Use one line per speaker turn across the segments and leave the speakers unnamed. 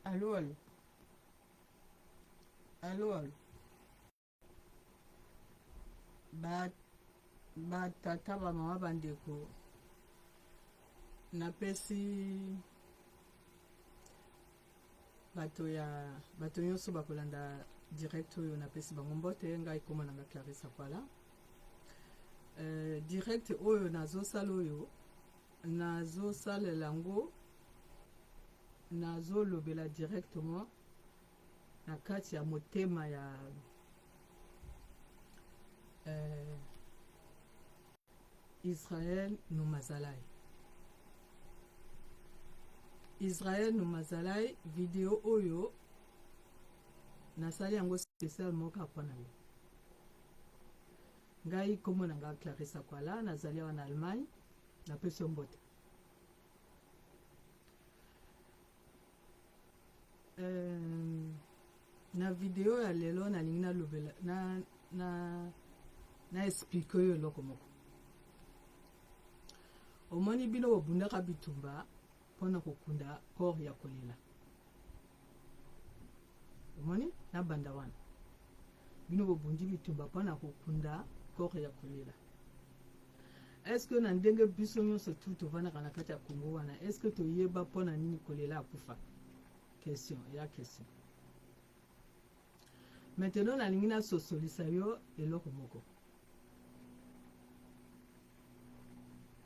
Allo allo. Allo allo. Ba ba tata ba mama ba ndeko napesi bato ya bato nyonso bakolanda direct oyo napesi bango mbote ngai koma na nga Clarisse Akwala direct oyo nazosala oyo nazosalela yango nazolobela directement na kati ya motema ya Israël Numazalai. Israël Numazalai, video oyo nasali yango spécial moko mpo na yo. Ngai kombo na ngai Clarisse Akwala, nazali awa na Allemagne, napesi yo mbote. Na video ya lelo nalingi nalobela na, na, na explike oyo eloko moko. Omoni bino bobundaka bitumba mpona kokunda corps ya kolela. Omoni na banda wana bino bobundi bitumba mpona kokunda corps ya kolela. Est-ce que na ndenge biso nyonso tu tovandaka na kati ya Congo wana, est-ce que toyeba mpona nini kolela akufa? Question ya question. Maintenant nalingi nasosolisa yo eloko moko.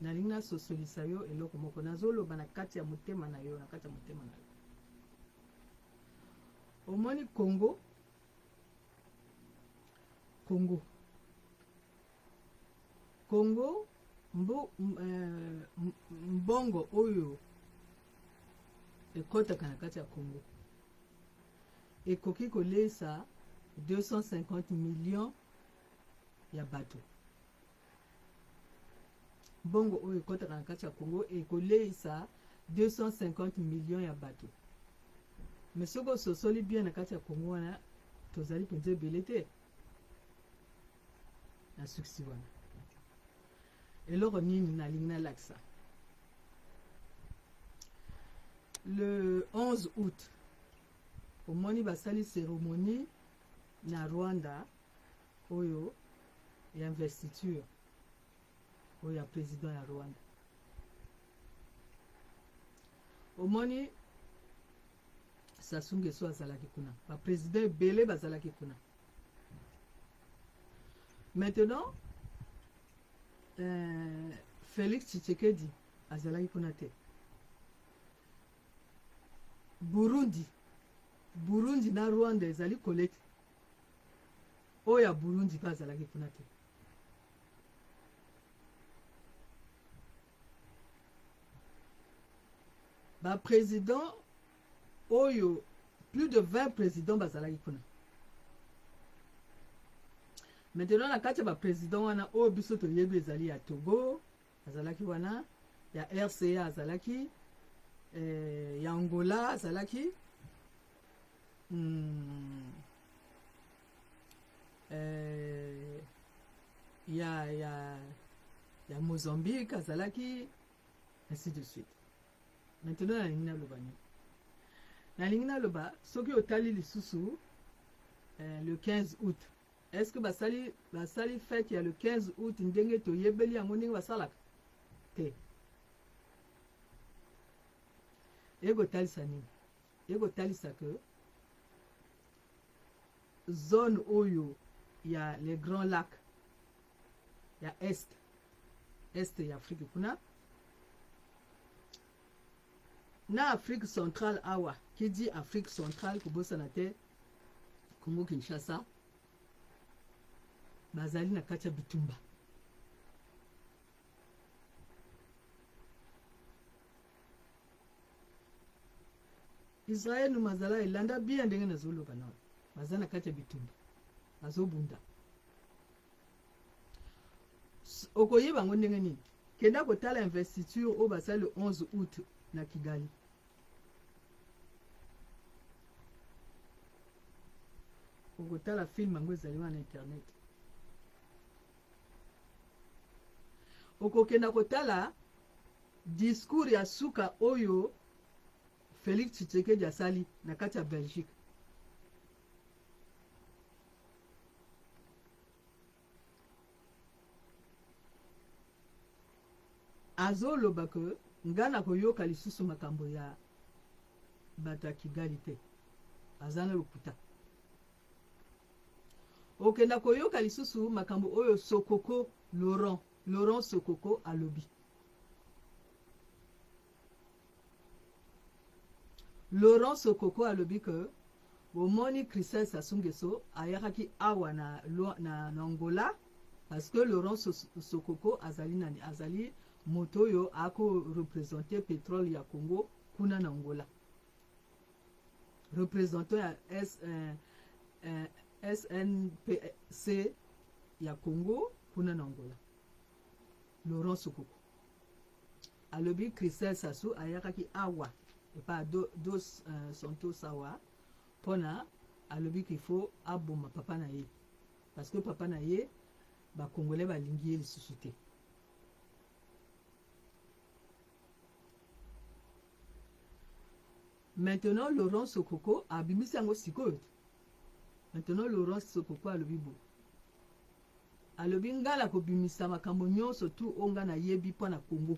Nalingi nasosolisa yo eloko moko. Nazoloba na kati ya motema na yo, na kati ya motema na yo. Omoni Congo, Congo. Congo mbo, mbongo oyo ekotaka na kati ya Congo ekoki koleisa 250 millions ya bato. Mbongo oyo ekotaka na kati ya Congo ekoleisa 250 millions ya bato. Mais soki ososoli bien na kati ya Congo wana tozali mpenza ebele te na suksi wana. Eloko nini nalingi nalakisa? Le 11 août omoni basali cérémonie na Rwanda oyo ya investiture oyo ya président ya Rwanda. Omoni Sassou Nguesso azalaki kuna, ba président ebele bazalaki kuna. Maintenant Félix Tshisekedi azalaki kuna te. Burundi, Burundi na Rwanda ezali kolete. Oyo ya Burundi mpe azalaki kuna te. Ba président oyo plus de 20 présidents bazalaki kuna. Maintenant na kati ya ba président wana oyo biso toyebi ezali ya Togo azalaki wana, ya RCA azalaki, ya Angola azalaki, ya Mozambique azalaki, ainsi de suite. Maintenant nalingi naloba nini? Nalingi naloba soki otali lisusu le 15 août, est-ce que basali fête ya le 15 août ndenge toyebeli yango ndenge basalaka te? Ekotalisa nini? Ekotalisa que zone oyo ya les grands lacs ya est ya Afrique kuna na Afrique centrale awa, qui dit Afrique centrale kobosana te Congo Kinshasa, bazali na kati ya bitumba. Israël Numazala elanda bien ndenge nazoloba nawe, baza na kati ya bitumba, bazobunda. Okoyeba yango ndenge nini? Kenda kotala investiture oyo basali le 11 août na Kigali. Okotala film yango ezali wana na internet. Okokenda kotala discours ya suka oyo Félix Tshisekedi asali na kati ya Belgique. Azoloba ke nga nakoyoka lisusu makambo ya bato ya Kigali te, aza na lokuta. Okenda koyoka lisusu makambo oyo Sokoko Laurent, Laurent Sokoko alobi. Laurent Sokoko alobi ke bomoni Christelle Sassou Nguesso ayakaki awa na, na, na Angola parce que Laurent Sokoko azali nani? Azali moto oyo ako représenter pétrole ya Congo kuna na Angola. Représentant ya S, euh, euh, SNPC ya Congo kuna na Angola. Laurent Sokoko alobi Christelle Sassou ayakaki awa epa do, dos uh, Santos awa mpona alobi qu'il faut aboma papa na ye parce que papa na ye ba congolais balingi ye lisusu te. Maintenant Laurent Sokoko abimisi yango sikoyo te. Maintenant Laurent Sokoko alobi boye, alobi nga na kobimisa makambo nyonso tu oyo nga nayebi mpo na Congo.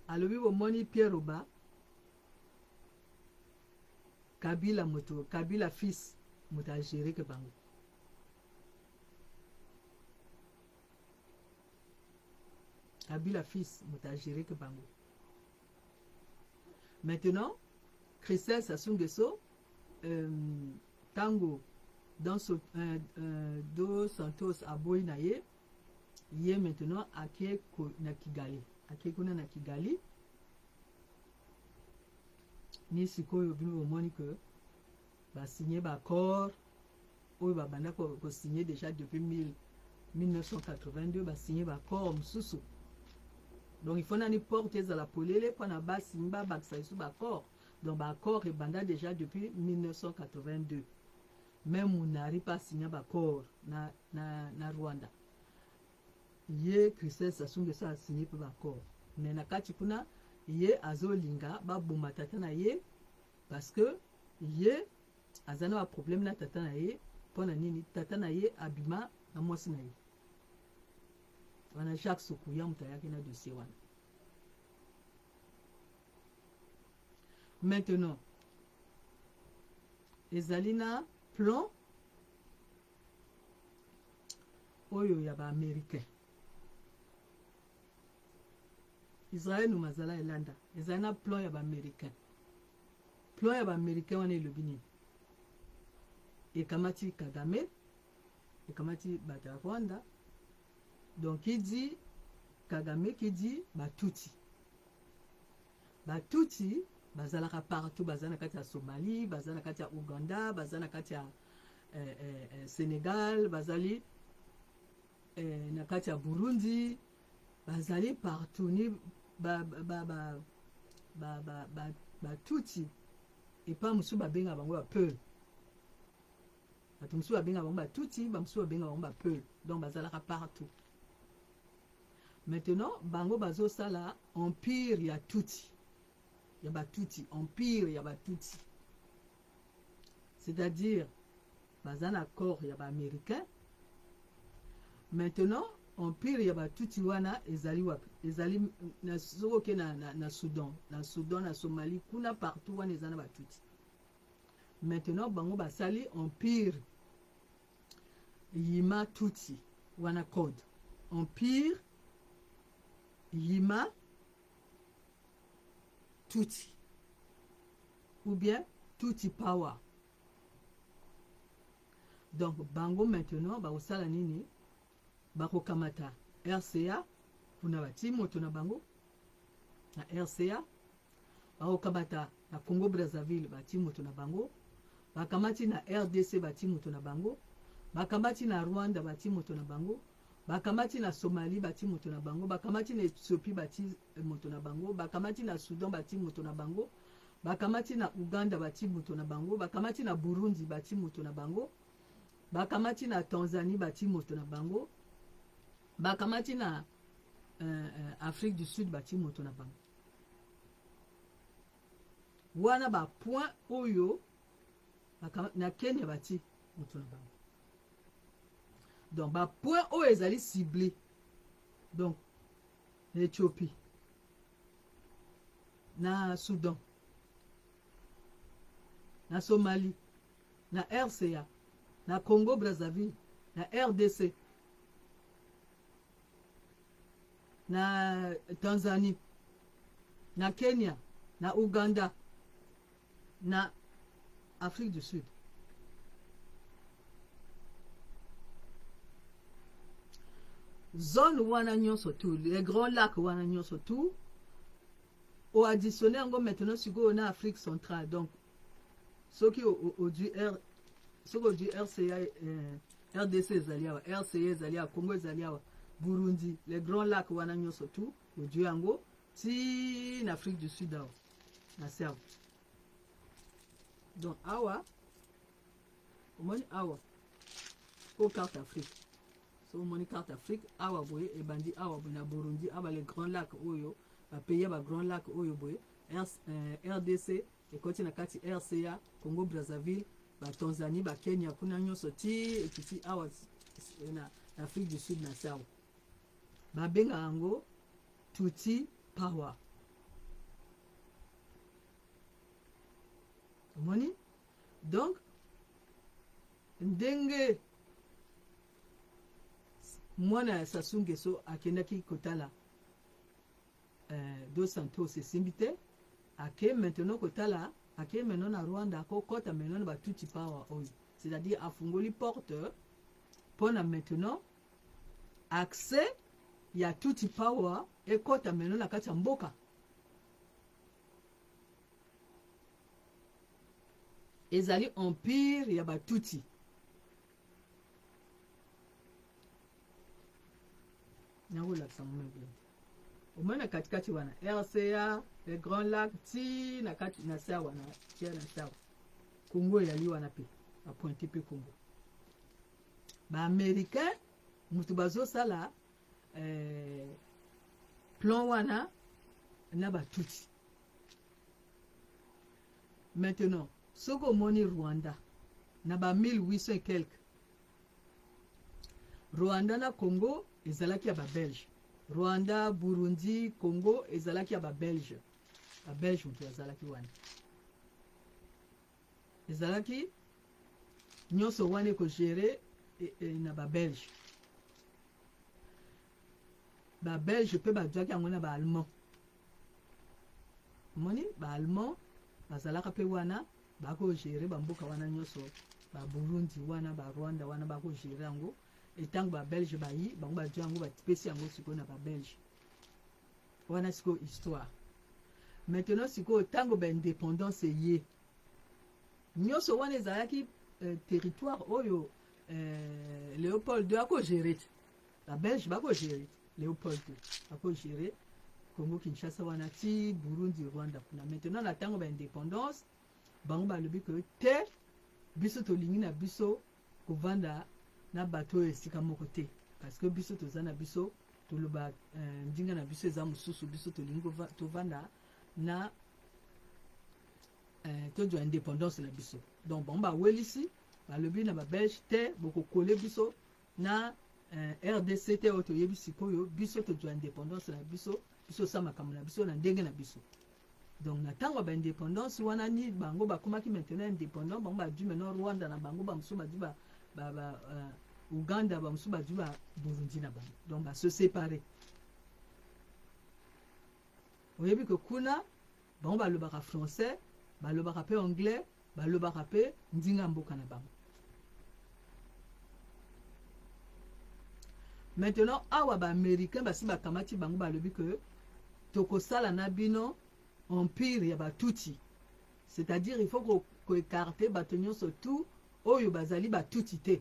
Alobi bomoni Pierre Oba Kabila moto Kabila fils moto agereke bango. Kabila fils moto agereke bango. Maintenant Christelle Sassou Nguesso euh, tango dans so, euh, euh, dos Santos aboyi na ye ye maintenant ake na Kigali, ake kuna na Kigali ni sikoyo bino bomoni que basigne baaccord oyo babanda kosigne déjà depuis 1982, basigne baaccord mosusu. Donc il faut nani porte ezala polele mpona basigne babakisa lisusu baaccord. Donc baaccord ebanda déjà depuis 1982. Même Munari mpe asigne baaccord na, na, na Rwanda. Ye Christelle Sassou Nguesso asigne mpe baaccord, mais na kati kuna ye azolinga baboma tata na ye parce que ye aza na baproblème na tata na ye. Mpo na nini? Tata na ye abima na mwasi na ye wana Jacques Sokuya, moto ayaki na dossier wana. Maintenant ezali na plan oyo ya baaméricain. Israel Numazala elanda, ezali na plan ya baaméricain. Plan ya baaméricain wana elobi nini? Ekamati Kagame, ekamati bato ya Rwanda. Donc qui dit Kagame, qui dit Batutsi. Batutsi bazalaka partout, baza na kati ya Somalie, baza na kati ya Uganda, baza na kati ya eh, eh, eh, Sénégal, bazali eh, na kati ya Burundi, bazali partout. Ni ba, ba, ba, ba, ba, ba, Batutsi epa mosusu babenga bango bapeul, bato mosusu babenga bango Batutsi, bamosusu babenga bango bapeul. Donc bazalaka partout. Maintenant bango bazosala empire ya Tutsi, ya Batutsi, empire ya Batutsi, c'est-à-dire baza na corps ya baaméricain. Maintenant empire ya Batutsi wana ezali wapi? Ezali na, soki oke na, na, na Soudan, na Soudan, na Somalie, kuna partout wana eza na Batutsi. Maintenant bango basali empire Yima Tutsi wana, code empire Yima Tutsi ou bien Tutsi power. Donc bango maintenant bakosala nini? Bakokamata RCA kuna, bati moto na bango na RCA. Bakokamata na Congo Brazzaville, bati moto na bango. Bakamati na RDC, bati moto na bango. Bakamati na Rwanda, bati moto na bango. Bakamati na Somalie, bati moto na bango. Bakamati na Ethiopie, bati moto na bango. Bakamati na Soudan, bati moto na bango. Bakamati na Uganda, bati moto na bango. Bakamati na Burundi, bati moto na bango. Bakamati na Tanzanie, bati moto na bango. Bakamati na euh, euh, Afrique du Sud, bati moto na bango. Wana ba point oyo na Kenya bati moto na bango. Donc ba point oyo ezali ciblé. Donc na Ethiopie, na Soudan, na Somalie, na RCA, na Congo Brazzaville, na RDC, na Tanzanie, na Kenya, na Ouganda, na Afrique du Sud. Zone wana nyonso tout, les grands lacs wana nyonso tout, o additionner yango maintenant sikoyo na Afrique centrale. Donc soki ozwi R, soki ozwi RCA, RDC ezali awa, RCA ezali awa, Congo ezali awa, Burundi, les grands lacs wana nyonso tout, ozwi yango ti na Afrique du Sud awa na serve. Donc awa omoni awa o carte Afrique, so omoni carte Afrique awa boye, ebandi awa boye na Burundi awa, les grands lacs oyo, bapays ya ba grands lacs oyo boye, RDC ekoti na kati, RCA, Congo Brazzaville, batanzanie, bakenya kuna nyonso, ti ekiti awa na Afrique du Sud na se awa. Babengaka yango Tutsi Power. Omoni donc ndenge mwana ya Sassou Nguesso akendaki kotala Dos Santos, esimbi te. Ake maintenant kotala, ake maintenant na Rwanda, akokɔta maintenant na batutsi power oyo, c'est-à-dire afungoli porte mpona maintenant accès ya tutsi power ekɔta maintenant na kati ya mboka. Ezali empire ya batutsi. Nakolakisa ngo bien. Omoni na katikati wana RCA, le grand lac, ti na kati na se wana, tia na se awa, Congo eyali wana mpe bapointe mpe Congo. Baaméricain moto bazosala plan wana na batutsi. Maintenant soki omoni Rwanda na ba 1800 et quelque, Rwanda na Congo ezalaki ya babelge. Rwanda, Burundi, Congo ezalaki ya babelge. Babelge moto bazalaki wana, ezalaki nyonso wana ekogérer na babelge. Babelge mpe bazwaki yango na baallemand. Omoni baallemand bazalaka mpe wana, bakogérer bamboka wana nyonso, baburundi wana, barwanda wana, bakogérer yango. Etango babelge bayi, bango bazwi yango, bapesi yango sikoyo na babelge wana. Sikoyo histoire maintenant, sikoyo ntango baindépendance eye, nyonso wana ezalaki territoire oyo Léopold II akogérer te. Babelge bakogérer te, Léopold II akogérer Congo Kinshasa wana ti Burundi, Rwanda kuna. Maintenant na ntango baindépendance, bango balobi ke te, biso tolingi na biso kovanda na bato oyo esika moko te, parce que biso toza na biso, toloba ndinga na biso eza mosusu. Biso tolingi tovanda na tozwa indépendance na biso. Donc bango bawelisi, balobi na babelge te, bokokole biso na RDC te oyo toyebi sikoyo. Biso tozwa indépendance na biso, biso osala makambo na biso na ndenge na biso. Donc na ntango ya baindépendance wana, ni bango bakomaki maintenant indépendant, bango bazwi maintenant Rwanda na bango, bamosusu bazwi ba Uganda, bamosusu bazwi ba Burundi na bango. Donc base séparé. Oyebi ke kuna bango balobaka français, balobaka mpe anglais, balobaka mpe ndinga mboka na bango. Maintenant awa baaméricain basi bakamati bango, balobi ke tokosala na bino empire ya batutsi, c'est-à-dire il faut koécarter bato nyonso tout oyo bazali batutsi te,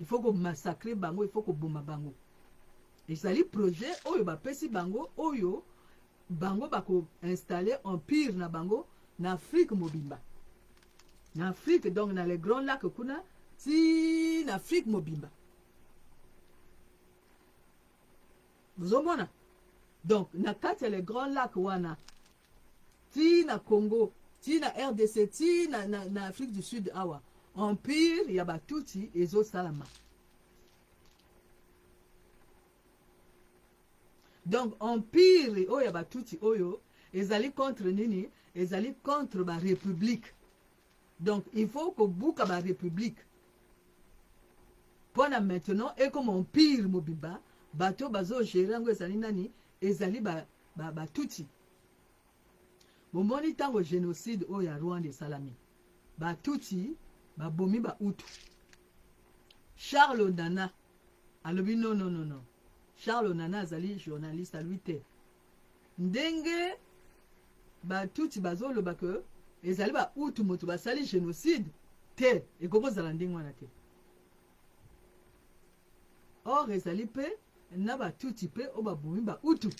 il faut komassacrer bango, il faut koboma bango. Ezali projet oyo bapesi bango, oyo bango bakoinstaller empire na bango na Afrique mobimba, na Afrique, donc na les grands lacs kuna ti na Afrique mobimba. Bozomona donc na kati ya les grands lacs wana ti na Congo. Ti na RDC, ti na, na, na Afrique du Sud awa, empire ya Batutsi ezosalama. Donc empire oyo ya Batutsi oyo ezali contre nini? Ezali contre ba république. Donc il faut kobuka ba république mpona maintenant ekoma empire mobimba. Bato bazogere yango ezali nani? Ezali Batutsi. Bomoni ntango génocide oyo ya Rwanda esalami, Batutsi babomi Bahutu. Charles Onana alobi: "Non, non, non, non." Charles Onana azali journaliste. Alobi te, ndenge Batutsi bazoloba ke ezali Bahutu moto basali génocide te, ekoki kozala ndenge wana te. Or ezali mpe na Batutsi mpe oyo babomi Bahutu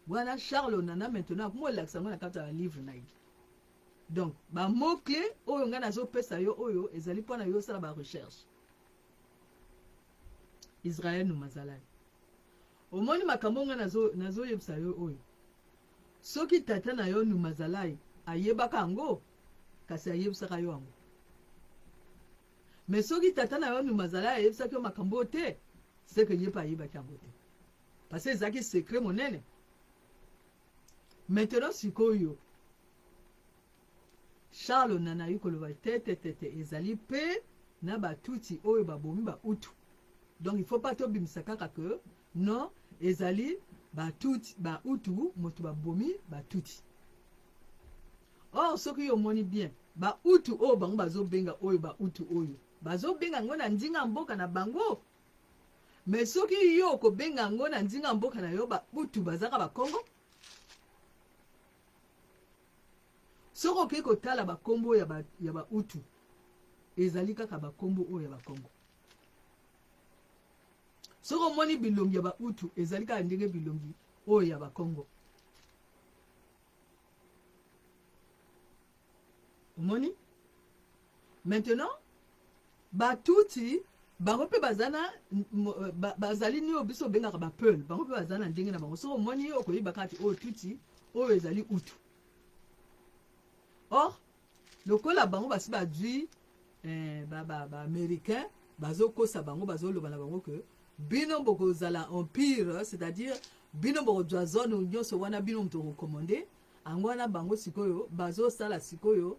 wana. Charles Onana maintenant akoma olakisa yango na kati ya livre na ye. Donc bamot clé oyo ngai nazopesa yo oyo ezali mpona yo osala barecherche. Israel Numazalai, omoni makambo ngai nazoyebisa yo oyo, soki tata na yo Numazalai ayebaka yango, kasi ayebisaka yo yango. Mais soki tata na yo Numazalai ayebisaki yo makambo oyo te, c'est que ye mpe ayebaki yango te, parce que ezalaki secret monene. Maintenant sikoyo Charles Onana ayi koloba te, te, te, te, ezali mpe na Batutsi oyo babomi Bahutu. Donc il faut pas tobimisa kaka ke non, ezali Batutsi, Bahutu moto babomi Batutsi. Or soki yo omoni bien, Bahutu oyo bango bazobenga, oyo Bahutu oyo bazobenga yango na ndinga mboka na bango, mais soki yo okobenga yango na ndinga mboka na yo, Bahutu bazaka Bakongo. Soki okei kotala bakombo ya Bahutu, ezali kaka bakombo oyo ya Bakongo. Soki omoni bilongi ya Bahutu, ezali kaka ndenge bilongi oyo ya Bakongo. Omoni maintenant Batutsi bango mpe baza na bazali nini oyo biso obengaka bapeul. Bango mpe baza na ndenge na bango. Soki omoni, okoyeba kati oyo Tutsi, oyo ezali Hutu. Or lokola bango basi bazwi baaméricain ba, ba bazokosa bango, bazoloba na bango ke bino bokozala empire, c'est-à-dire bino bokozwa zone nyonso wana, bino moto okokomande yango wana. Bango sikoyo bazosala sikoyo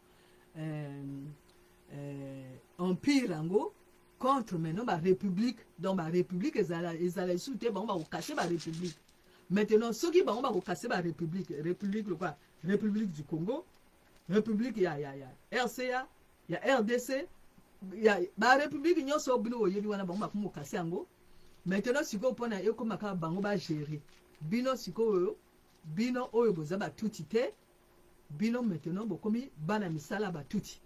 empire yango contre maintenant barépublique. Donc barépublique ezala lisusu te, bango bakokase barépublique. Maintenant soki bango bakokase barépublique, république lokola République du Congo, république ya RCA, ya RDC, ya barépublique nyonso bino oyebi wana, bango bakomi kokase yango. Maintenant sikoyo mpona ekóma kaka bango bagere bino. Sikoyo bino oyo boza Batutsi te, bino maintenant bokomi bana misala Batutsi.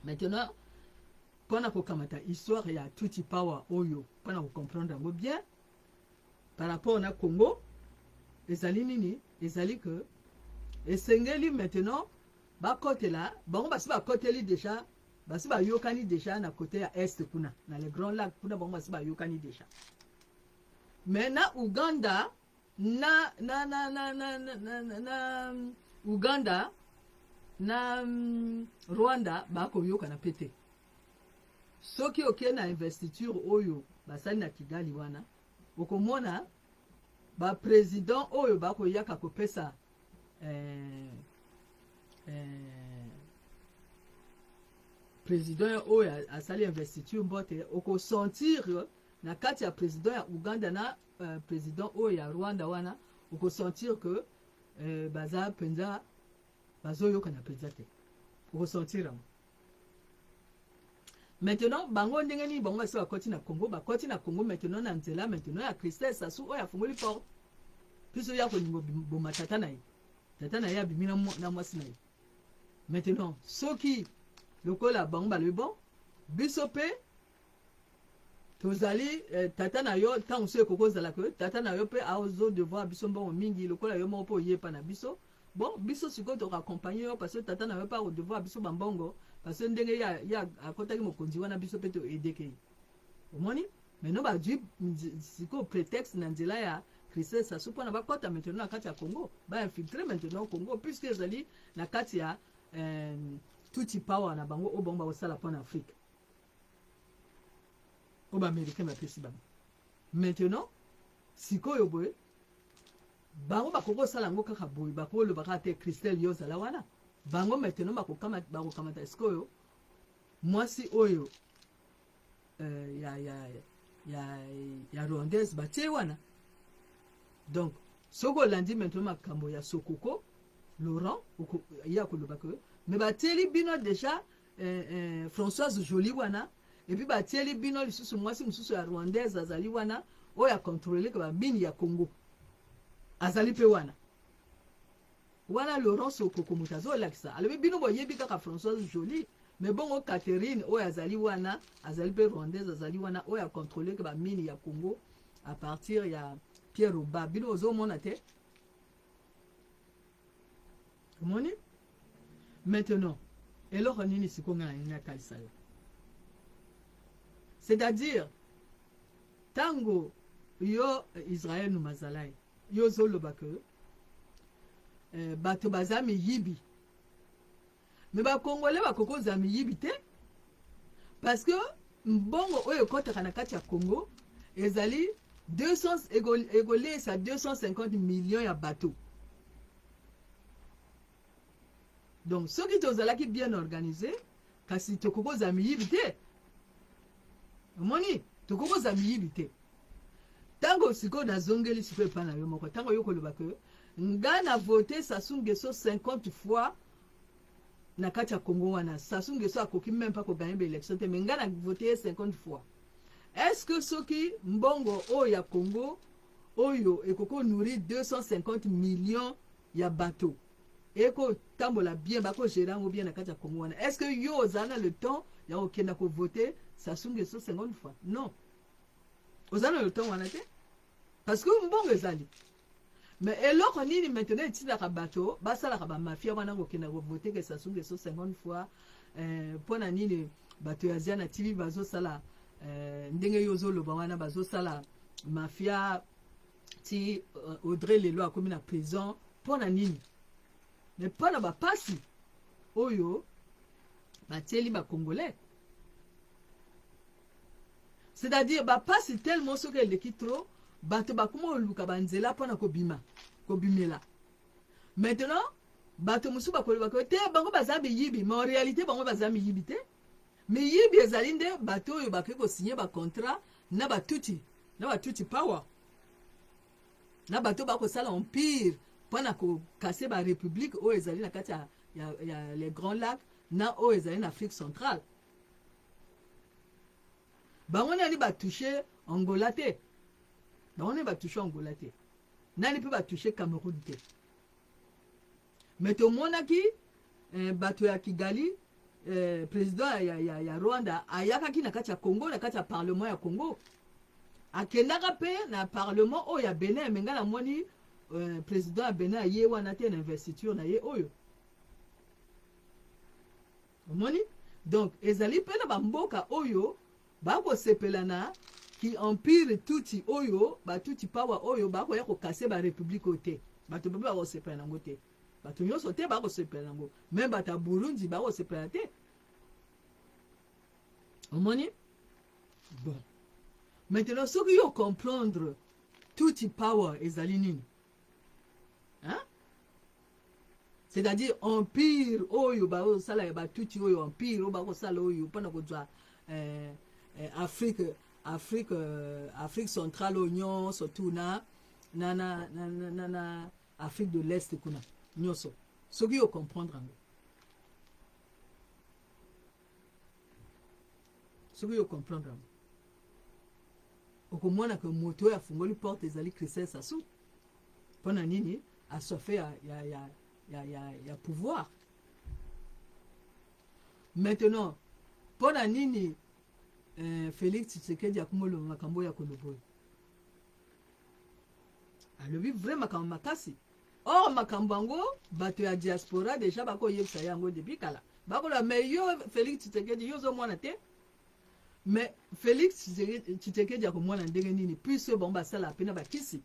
Maintenant mpona kokamata histoire ya Tutsi Power oyo, mpona kocomprendre yango bien par rapport na Congo, ezali nini? Ezali ke esengeli maintenant bakotela bango. Basi bakoteli déjà, basi bayokani déjà na côté ya est kuna, na le Grand Lac kuna, bango basi bayokani déjà. Mais na Uganda, na Uganda na Rwanda bakoyokana mpe te. Soki okei na investiture oyo basali na Kigali wana, okomona baprésident oyo bakoyaka kopesa président oyo asali investiture mbote, okosentir na kati ya président ya Uganda na président oyo ya Rwanda wana, okosentir que baza mpenza bazoyokana mpenza te. Okosentir yango. Maintenant bango ndenge nini bango basi bakoti na Congo? Bakoti na Congo maintenant na nzela maintenant ya Christelle Sassou oyo afungoli porte biso ya kolinga boma tata na ye. Tata na ye abimi na mwasi na ye. Maintenant soki lokola bango balobi: "Bon, biso mpe tozali tata na yo," ntango so ekoki kozala ke tata na yo mpe azodevoir biso mbongo mingi, lokola yo moko mpe oyepa na biso. Bon, biso sikoyo tokoaccompagne yo, parce que tata na yo mpe akodevoir biso bambongo, parce que ndenge ye akɔtaki mokonzi wana, biso mpe toedeke ye. Omoni maintenant bazwi sikoyo prétexte na nzela ya Christelle Sassou mpona bakɔta maintenant na kati ya Congo, bainfiltre maintenant Congo, puisque ezali na kati ya Tutsi power na bango oyo bango bakosala mpona Afrique, oyo baaméricain bapesi bango. Maintenant sikoyo boye, bango bakoki kosala yango kaka boye, bakoloba kaka te: "Christelle, yo ozala wana." Bango maintenant bakokamata sikoyo mwasi oyo ya rwandaise, batie wana. Donc soki olandi maintenant makambo ya Sokoko Laurent, ye akoloba ke me batieli bino déjà Françoise Jolie wana, et puis batieli bino lisusu mwasi mosusu ya rwandaise azali wana, oyo acontrôle ke bamines ya Congo azali mpe wana. Wana Laurent Sokoko moto azolakisa, alobi: "Bino boyebi kaka Françoise Jolie, mais bongo Catherine oyo azali wana, azali mpe rwandaise, azali wana, oyo acontrôle ke bamines ya Congo à partir ya Pierre Oba, bino ozomona te." Omoni maintenant eloko nini sikoyo ngai nalingi natalisa yo? C'est-à-dire, ntango yo Israel Numazalai, yo ozoloba ke bato baza miyibi, mais bakongole bakoki kozala miyibi te, parce que mbongo oyo ekɔtaka na kati ya Congo ezali 200, ekolesa 250 millions ya bato. Donc soki tozalaki bien organisé, kasi tokoki kozala miyibi te. Omoni, tokoki kozala miyibi te. Ntango sikoyo nazongeli sikoyo epai na yo moko, ntango yo koloba ke nga na vote Sassou Nguesso 50 fois na kati ya Congo wana, Sassou Nguesso akoki même pas kogagner baélection te, mais nga na vote ye 50 fois. Est ce que soki mbongo oyo ya Congo oyo ekoki konourrir 250 millions ya bato ekotambola bien, bakogérer yango bien na kati ya Congo wana, est ce que yo ozala na le temps ya kokenda kovote Sassou Nguesso 50 fois? Non, oza na le temps wana te, parce que mbongo ezali. Mais eloko nini maintenant etindaka bato basalaka bamafia wana kokenda kovote ke Sassou Nguesso 50 fois? Mpo na nini bato ya Zia na TV bazosala ndenge yo ozoloba wana, bazosala mafia ti Audrey lelo akomi na prison? Mpo na nini? Mais mpo na bapasi oyo batieli bacongolais, c'est-à-dire bapasi tellement soki eleki trop, bato bakoma koluka banzela mpona kobima, kobimela. Maintenant bato mosusu bakolobaka te bango baza miyibi, mais en réalité bango baza miyibi te. Miyibi ezali nde bato oyo bakoki kosigner bacontrat na batutsi power, na bato bakosala empire mpona kocasser barépublique oyo ezali na kati ya les Grands Lacs na oyo ezali na Afrique centrale. Bango nani batouche Angola te? Bango nani batouche Angola te? Nani mpe batouche Cameroun te? Mais tomonaki bato ya Kigali, président ya Rwanda ayakaki na kati ya Congo, na kati ya parlement ya Congo, akendaka mpe na parlement oyo ya Benin. Mais ngai namoni président ya Benin aye wana te na investiture na ye oyo. Omoni, donc ezali mpe na bamboka oyo bakosepela na ki empire tutsi oyo, batutsi power oyo bakoya kocasser barépublique oyo te. Bato mpe bakosepela nango te, bato nyonso te bakosepela nango, même bato ya Burundi bakosepela te. Omoni? Bon, maintenant soki yo comprendre tutsi power ezali nini, hein? C'est-à-dire empire oyo bakosala ya batutsi oyo, empire oyo bakosala oyo mpona kozwa Afrique centrale oyo nyonso, tu na Afrique de l'Est kuna nyonso. Soki yo comprendre yango, soki yo comprendre yango, okomona ke moto oyo afungoli porte ezali Christelle Sassou. Mpo na nini? Assoiffé ya pouvoir. Maintenant, mpo na nini Félix Tshisekedi akomoloba makambo oyo akoloba oyo alobi? Vrai, makambo makasi. Or makambo yango, bato ya diaspora déjà bakoyebisa yango depuis kala, bakoloba: "Mais yo Félix Tshisekedi, yo ozomona te." Mais Félix Tshisekedi akomona ndenge nini, puisque bango basala mpe na bakisi?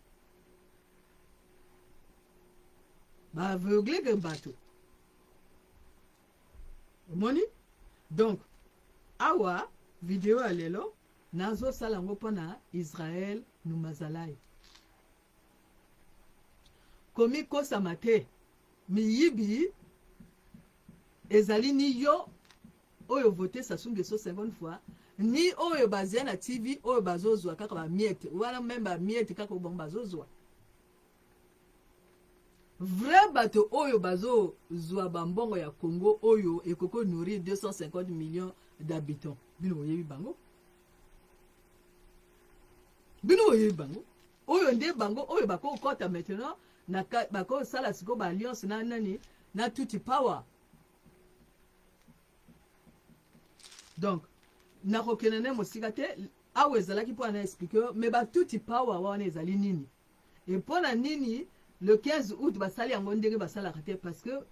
Baaveugleke bato. Omoni? Donc awa video ya lelo nazosala yango mpo na Israel Numazalai. Komikosama te, miyibi ezali ni yo oyo vote Sassou Nguesso 50 fois ni oyo bazia na TV oyo bazozwa kaka ba miette wana meme ba miette kaka bango bazozwa vrai bato oyo bazozwa bambongo ya Congo oyo ekoki nourrir 250 millions d'habitants bino boyebi bango bino boyebi bango oyo nde bango oyo bakokɔta maintenant bakosala sikoyo baalliance na nani na tuti power. Donc nakokende nde mosika te, awa ezalaki mpo na explike yo me batuti power wana ezali nini e mpo na nini le 15 août basali yango ndenge basalaka te, parce que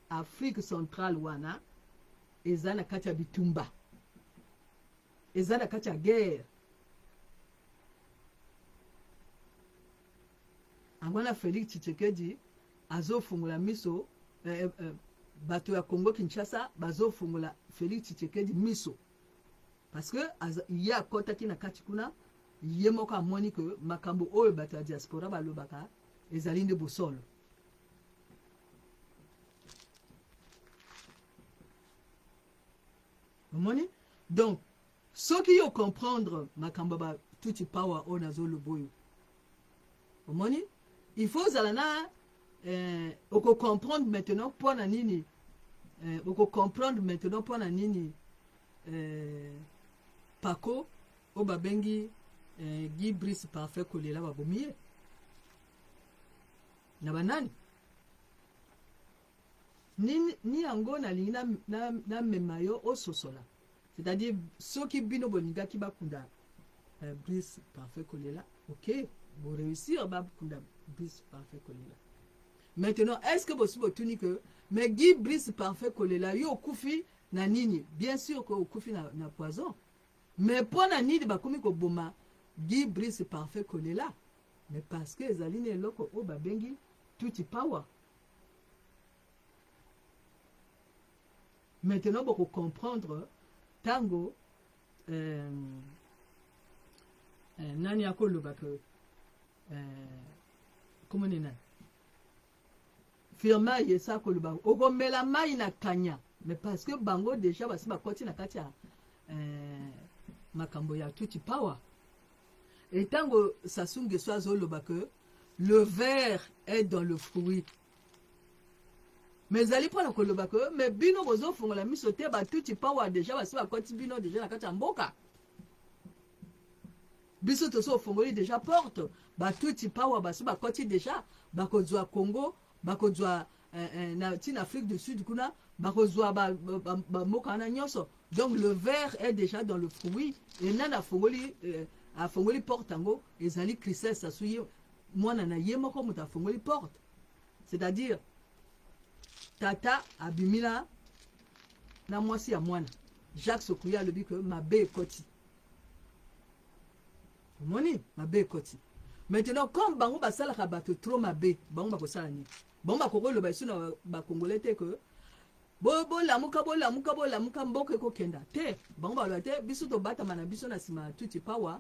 Afrique centrale wana eza na kati ya bitumba, eza na kati ya guerre. Yango wana Felix Tshisekedi azofungola miso eh, eh, bato ya Congo Kinshasa bazofungola Felix Tshisekedi miso parce que ye akɔtaki na kati kuna, ye moko amoni ke makambo oyo bato ya diaspora balobaka ezali nde bosolo. Omoni? Donc soki yo comprendre makambo ba tuti power oyo nazoloba oyo, omoni, il faut ozala na eh, okocomprendre maintenant mpo na nini eh, okocomprendre maintenant mpo na nini eh, Paco oyo babengi eh, Guy Brice Parfait kolela babomi ye na banani ni, ni yango nalingi namema na, na yo ososola, c'est-à-dire soki bino bolingaki bakunda eh, Brice Parfait kolela, ok, boréussir bakunda Brice Parfait kolela. Maintenant, est-ce que bosi botuni que mais Guy Brice Parfait kolela yo okufi na nini? Bien sûr que okufi na, na poison, mais mpo na nini bakomi koboma Guy Brice Parfait kolela? Mais parce que ezali na eloko oyo babengi tuti power. Maintenant boko comprendre tango euh, euh, nani akoloba que euh, comment nani firma yesa akoloba okomela mai na kanya, mais parce que bango déjà basi bakoti na kati ya euh, makambo ya tuti power. Et tango Sassou Nguesso azoloba que le verre est dans le fruit, mais ezali mpona koloba ke me bino bozofungola miso te, batuti power deja basi bakoti bino deja na kati ya mboka. Biso tosi ofongoli deja porte, batuti power basi bakoti deja, bakozwa Congo, bakozwa eh, eh, na ntina Afrique du Sud kuna, bakozwa bamboka ba, ba wana nyonso. Donc le verre est déjà dans le fruit. E nani afongoli eh, afongoli porte yango? Ezali Christelle Sassou, ye mwana na ye moko moto afongoli porte, c'est-à-dire tata abimi na na mwasi ya mwana. Jacques Sokuya alobi ke mabe ekoti, omoni mabe ekoti. Maintenant, comme bango basalaka bato trop mabe, bango bakosala nini? Bango bakoki koloba esu na bakongolais te ke bolamuka, bolamuka, bolamuka, mboka ekokenda te. Bango baloba te, biso tobatama na biso na nsima ya tuti power,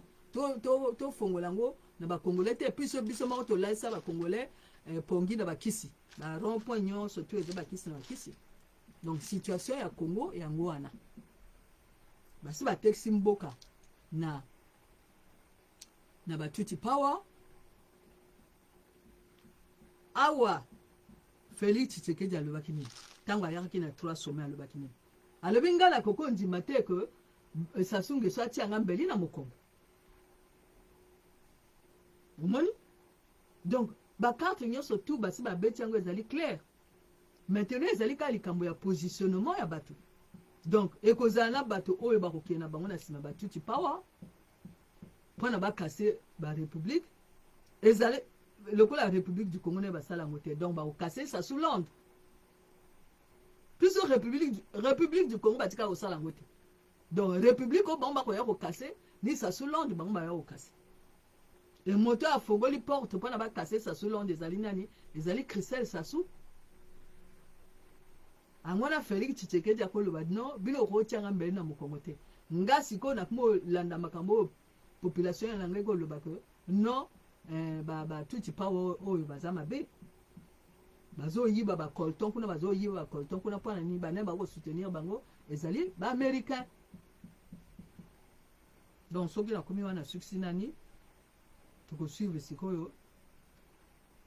tofongola yango na bakongolais te. Biso biso moko tolalisa bakongolais eh, pongi na bakisi, ba rond point nyonso to eza bakisi na bakisi. Donc situation ya Congo yango wana, basi batekisi mboka na na batuti power. Awa Félix Tshisekedi alobaki nini ntango ayakaki na trois sommet? Alobaki nini? Alobi ngai nakoki ondima te ke Sassou Nguesso atianga mbeli na mokongo. Omoni? Donc bacarte nyonso tu basi babeti yango, ezali clair. Maintenant ezali kaka likambo ya positionnement ya bato. Donc ekozala na bato oyo bakokende na bango na nsima batuti power mpona bakase barépublique, ezali lokola République du Congo nde basala yango te. Donc bakokase Sassou Londres biso République du Congo batika kosala yango te. Donc république oyo bango bakoya kokase ni Sassou Londres, bango baya kokase. E moto afongoli porte mpona bakase Sassou Londres ezali nani? Ezali Christelle Sassou. Yango wana Félix Tshisekedi akoloba: "Non, bino okotianga mbeli na mokongo te. Nga sikoyo nakoma olanda makambo oyo population na ngai koloba ke non, batutsi pa oyo baza mabe, bazoyiba bacoltan kuna, bazoyiba bacoltan kuna. Mpo na nini? Banani bakosoutenir bango? Ezali baaméricain." Donc soki nakomi wana, suksi nani tokosuivre sikoyo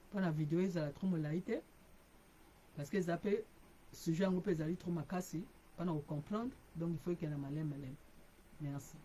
mpona video ezala trop molai te, parce que eza mpe sujet yango mpe ezali trop makasi mpona kocomprendre. Donc il faut ekende maleme maleme. Merci.